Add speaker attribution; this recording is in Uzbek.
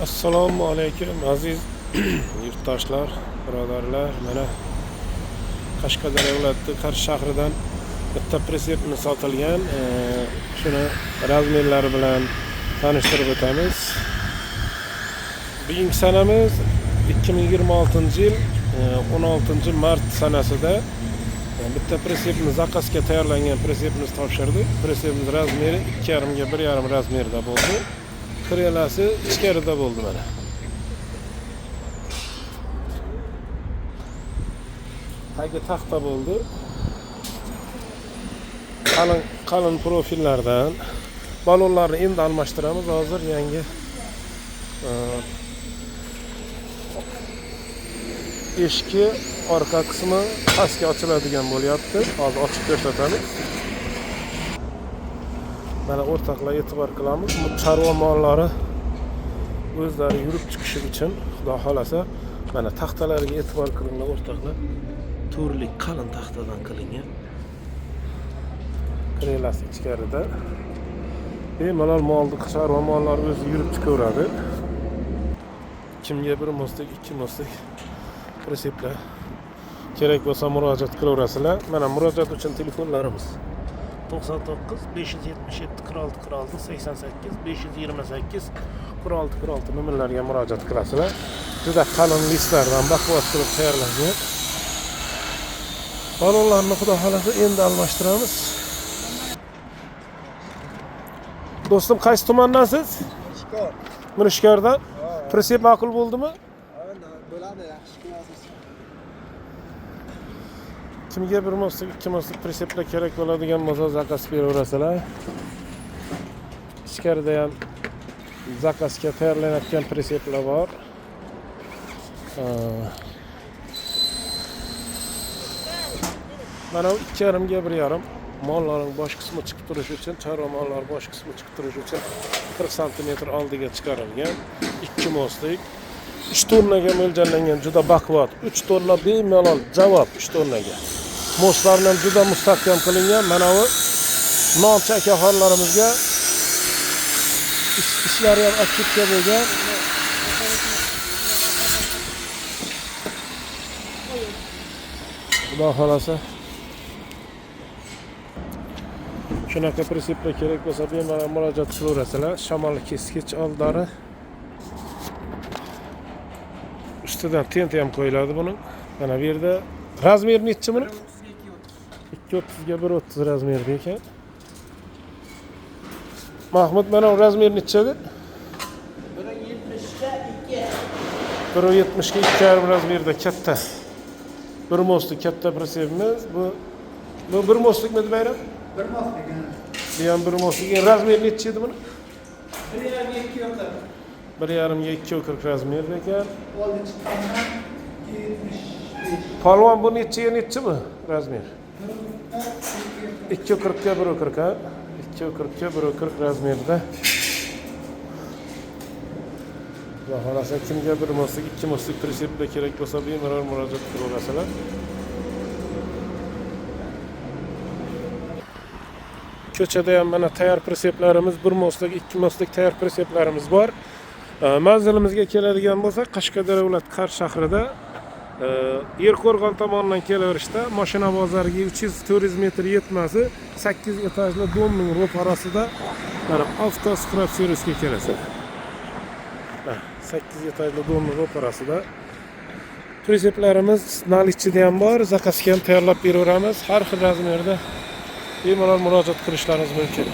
Speaker 1: Assalomu alaykum aziz yurtdoshlar, birodarlar. Mana Qashqadaryo viloyati Qarshi shahridan bitta pritsepni sotilgan. Shuni razmerlari bilan tanishtirib o'tamiz. Bugungi sanamiz 2026-yil 16 mart sanasida bitta pritsepni zakazga tayyorlangan pritsepimiz topshirdik. Pritsepimiz razmeri 2,5 ga 1,5 razmerda bo'ldi. Krelasi ichkarida bo'ldi mana. Tagi taxta bo'ldi. Qalin qalin profillardan balonlarni endi almashtiramiz. Hozir yangi eshiki orqa qismi pastga ochiladigan bo'lyapti. Hozir ochib ko'rsatamiz. Mana o'rtoqlar, e'tibor qilamiz. Bu chorva mollari o'zlari yurib chiqishi uchun, xudo xolasa, mana taxtalariga e'tibor qilinglar o'rtoqlar. To'rlik qalin taxtadan qilingan. Krelasi ichkarida. Bemalol molni, chorva mollari o'zi yurib chiqaveradi. Kimga bir moslik, ikki moslik pritseplar kerak bo'lsa murojaat qilaverasizlar. Mana murojaat uchun telefonlarimiz 99 577 46 46 88 528 46 46 nomerlarga murojaat qilasizlar. Juda qalin listlardan baquvvat qilib tayyorlangan. Balonlarni xudo xolasa endi almashtiramiz. Do'stim, qaysi tumandansiz?
Speaker 2: Shikor.
Speaker 1: Mirishkordan. Pritsep ma'qul bo'ldimi?
Speaker 2: Bo'ladi, yaxshi qilasiz.
Speaker 1: Kimga bir moslik, ikki moslik pritseplar kerak bo'ladigan bo'lsa, zakaz beraverasizlar. Ichkarida ham zakazga tayyorlanayotgan pritseplar bor. Mana bu 2,5 ga 1,5 mollarning bosh qismi chiqib turishi uchun, chorva mollar bosh qismi chiqib turishi uchun 40 santimetr oldiga chiqarilgan 2 moslik 3 tonnaga mo'ljallangan, juda baquvvat, 3 tonna bemalol javob 3 tonnaga. Mostlar bilan juda mustahkam qilingan. Mana bu nonchi akaxonlarimizga ishlari ham aktivga bo'lgan. Xudo xolasa shunaqa pritseplar kerak bo'lsa bemalol murojaat qilaverasizlar. Shamol keskich oldari. Ustidan tent ham qo'yiladi buni. Mana bu yerda razmer nechi buni? 2.30 ga 1.30 razmerda ekan. Mahmud, mana bu razmer nechada?
Speaker 2: 1.70 ga 2.
Speaker 1: 1.70 ga 2,5 razmerda katta. Bir moslik katta pritsepimiz. Bu bir moslikmidi, Bayram?
Speaker 2: Bir moslik.
Speaker 1: Bu ham bir moslik. Razmer nechi edi buni?
Speaker 2: 1.5 ga 2.40.
Speaker 1: 1,5 ga 2.40 razmerda ekan.
Speaker 2: Oldi chiqqandan 2.75.
Speaker 1: Polvon, bu nechiga nechi bu razmer? 2.40 ga 1.40 ha? 2.40 ga 1.40 razmerda. Xudo xolasa kimga bir moslik, ikki moslik pritseplar kerak bo'lsa bemalol murojaat qilaverasizlar. Ko'chada ham mana tayyor pritseplarimiz, bir moslik, ikki moslik tayyor pritseplarimiz bor. Manzilimizga keladigan bo'lsak, Qashqadaryo viloyati Qarshi shahrida Yerqo'rg'on tomondan kelaverishda mashina bozoriga 300-400 metr yetmasi 8 etajli domning ro'parasida mana avto skrap servisga kelasiz. 8 etajli domning ro'parasida pritseplarimiz nalichida ham bor, zakazga ham tayyorlab beraveramiz. Har xil razmerda bemalol murojaat qilishlaringiz mumkin.